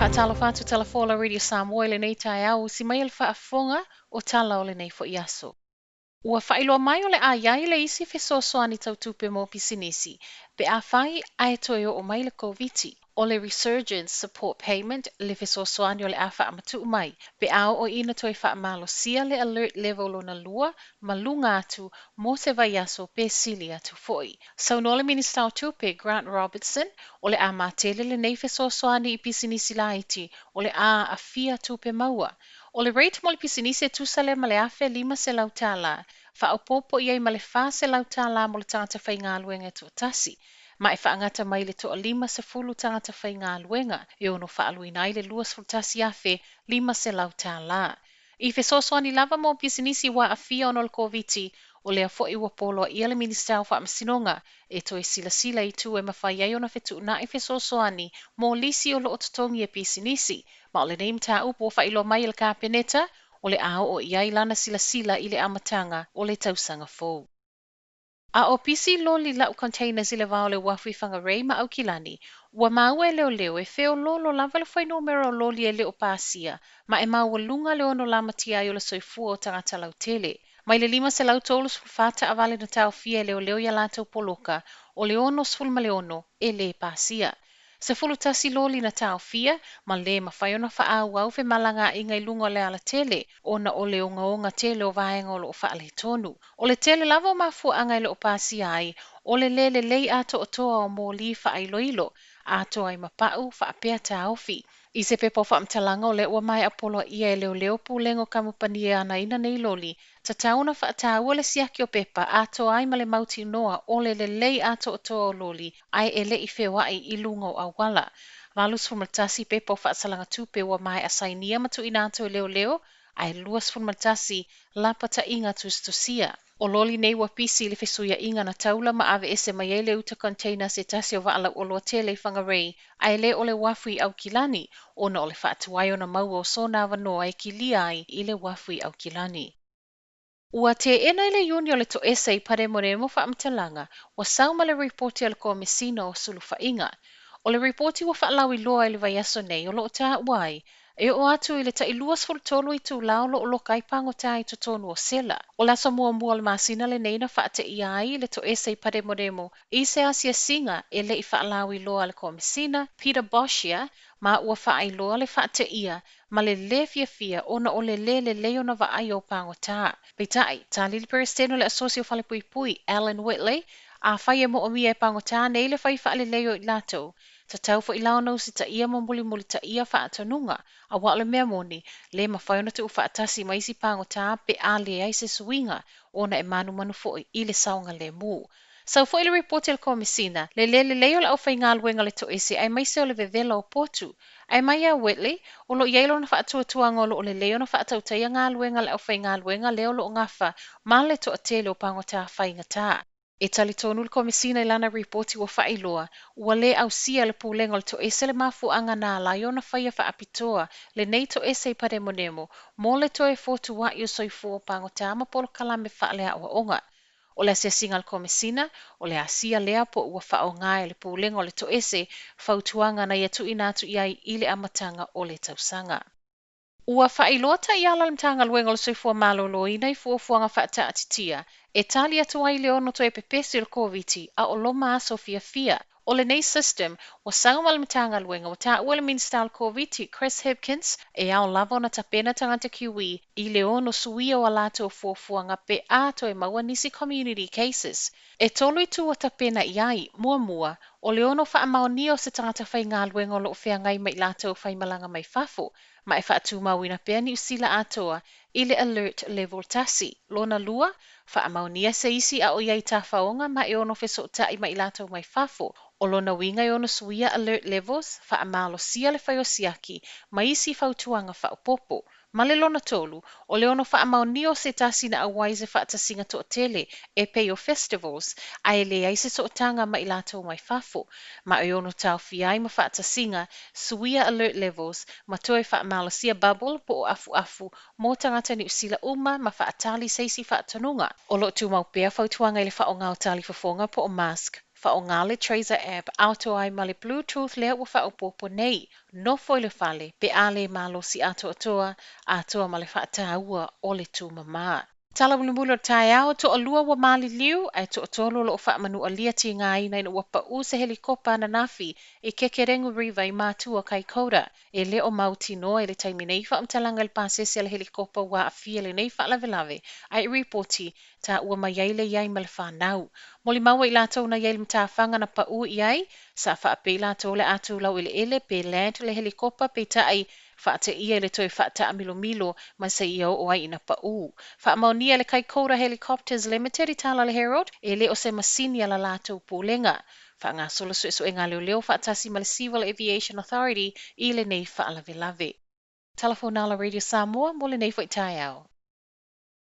Faatalofa atu Talafola Radio Samoa i lenei taeao, usi mai e le faafofoga o tala o lenei foi aso. Ua faailoa mai o le a i ai le isi fesoasoani tau tupe mo pisinisi pe afai ae toe oo mai le Koviti. O le Resurgence Support Payment le fesoasoani o le a faamatuu mai pe a oo ina toe faamalosia le Alert Level lona lua ma luga atu mo se vaiaso pe sili atu foi. Saunoa le Minisita o Tupe, Grant Robertson, o le a matele lenei fesoasoani i pisinisi laiti o le a aafia tupe maua. O le rate mo le pisinisi e tusa lea ma le $1,500, faaopoopo i ai ma le $400 mo le tagata faigaluega e toatasi, ma e faagata mai le toa-50 tagata faigaluega e ono faaaluina ai le $21,500. I fesoasoani lava mo pisinisi ua aafia ona o le Koviti, o lea foi ua poloaia le Minisita o Faamasinoga e toe silasila i itu e mafai ai ona fetuunai fesoasoani mo lisi o lo o totogi e pisinisi. Ma o lenei mataupu ua faailoa mai e le Kapeneta, o le a oo i ai lana silasila i le amataga o le tausaga fou. A o pisi loli lau containers i le va o le uafu i Whangarei ma Aukilani, ua maua e leoleo e feoloolo lava le fuainumera o loli e le o pasia, ma e maualuga le ono lamatia ai o le soifua o tagata lautele. Mai le 534 taavale na taofia e leoleo i a latou poloka, o le 66 e le pasia. 11 loli na taofia, ma le mafai ona faaauau femalagaaiga i luga o le alatele ona o le ogaoga tele o vaega o lo o faaletonu. O le tele lava o mafuaaga e le o pasia ai, o le le lelei atoatoa o moli faailoilo, atoa ai ma pau faapea taofi. I se pepa o faamatalaga o lea ua maea poloaia e leoleo pulega o kamupani e anaina nei loli, tatau ona faataua le siaki o pepa atoa ai ma le mautinoa o le lelei atoatoa o loli ae e le i feoai i luga o auala. 81 pepa o faasalaga tupe ua maea sainia ma tuuina atu e leoleo ae 21 lapataiga tusitusia. O loli nei ua pisi i le fesuiaiga na taula ma aveese mai ai le uta container se tasi o vaa lauoloa tele i Whangarei ae le o le uafu i Aukilani ona o le faatuai ona maua o sona avanoa e kilia ai i le uafu i Aukilani. Ua teena e le Iuni o le Toese i Pademodemo faamatalaga ua sau ma le ripoti a le Komesina o Sulufaiga. O le ripoti ua faalauiloa i le vaiaso nei o lo o taua ai, e oo atu i le tai 23 itulā o lo o loka ai pagota i totonu o sela. O le aso muamua o le masina lenei na faateia ai le toese i Pademodemo i se asiasiga e le i faalauiloa a le Komesina, Peter Boshier, ma ua faailoa le faateia ma le lē fiafia ona o le lē lelei ona vaai o pagota. Peitai, tali le Peresetene o le Asosi o Falepuipui, Alan Whitley, afai e moomia e pagota nei le fai faalelei o i latou, tatau foi la ona usitaia ma mulimulitaia faatonuga, aua o le mea moni, lē mafai ona tuufaatasi ma isi pagota pe a leai se suiga ona e manumanu foi i le saogalemu. Sau foi le ripoti a le Komesina, le lē lelei o le aufaigaluega a le toese aemaise o le vevela o potu. Ae mai ia Whitley, o lo o i ai lona faatuatuaga o lo o lelei ona faatautaia galuega a le aufaigaluega lea o lo o gafa ma le toatele o pagota faigata. E talitonu le Komesina i lana ripoti ua faailoa, ua lē ausia e le Pulega o le Toese le mafuaaga na ala ai ona faia faapitoa lenei toese i Pademonemo mo le toe fotuai o soifua o pagota ma polokalame faaleaoaoga. O le asiasiga a le Komesina, o le asia lea po ua faaaoga e le Pulega o le Toese fautuaga na ia tuuina atu i ai i le amataga o le tausaga. Ua faailoa taiala a le Matagaluega o le Soifua Maloloina i fuafuaga faataatitia e tali atu ai i le ono toe pepesi o le Koviti a o loma aso fiafia. O lenei system, ua sau ma le Matagaluega, ua taua e le Minisita o le Koviti, Chris Hipkins, e ao lava ona tapena tagata Kiwi i le ono suia o a latou fuafuaga pe a toe maua nisi community cases. E tolu itu ua tapena i ai, muamua, o le ono faamaonia o se tagata faigaluega o lo o feagai ma i latou faimalaga mai fafo, ma e faatumauina pea Niu Sila atoa i le Alert Level tasi. Lona lua, faamaonia se isi a o i ai tafaoga ma e ono fesootai ma i latou mai fafo. O lona uiga e ono suia Alert Levels, faamalosia le fai o siaki, ma isi fautuaga faaopoopo. Ma le lona tolu, o le ono faamaonia o se tasi na auai i se faatasiga toatele e pei o festivals, ae leai se sootaga ma i latou mai fafo, ma e ono taofia ai ma faatasiga, suia alert levels, ma toe faamalosia bubble po o afuafu mo tagata Niu Sila uma ma faatali se isi faatonuga. O lo o tumau pea fautuaga i le faaaoga o talifofoga po o mask. Faaaoga le Tracer app atoa ai ma le Bluetooth lea ua faaopoopo nei. Nofo i le fale pe a le malosi atoatoa, atoa ma le faataua o le tumama. Tala mulimuli o le taeao, Toalua ua maliliu ae toatolu o lo o faamanualia tigaina ina ua pau se helikopa ananafi i Kekerengu River i Matua, Kaikoura. E le o mautinoa i le taimi nei faamatalaga i le pasese a le helikopa ua aafia i lenei faalavelave, ae i ripoti, taua mai ai le i ai ma le fanau. Molimau i latou na i ai le matafaga na pau i ai, sa faapea i latou o le a tu laueleele pe land le helikopa peitai faateia i le toe faataamilomilo ma seia oo ai ina pau. Faamaonia e le Kaikoura Helicopters Limited i tala a le Herald, e le o se masini a la latou pulega. Faagasolo suesuega a leoleo faatasi ma le Civil Aviation Authority i lenei faalavelave. Tala Fonala Radio Samoa mo lenei foi taeao.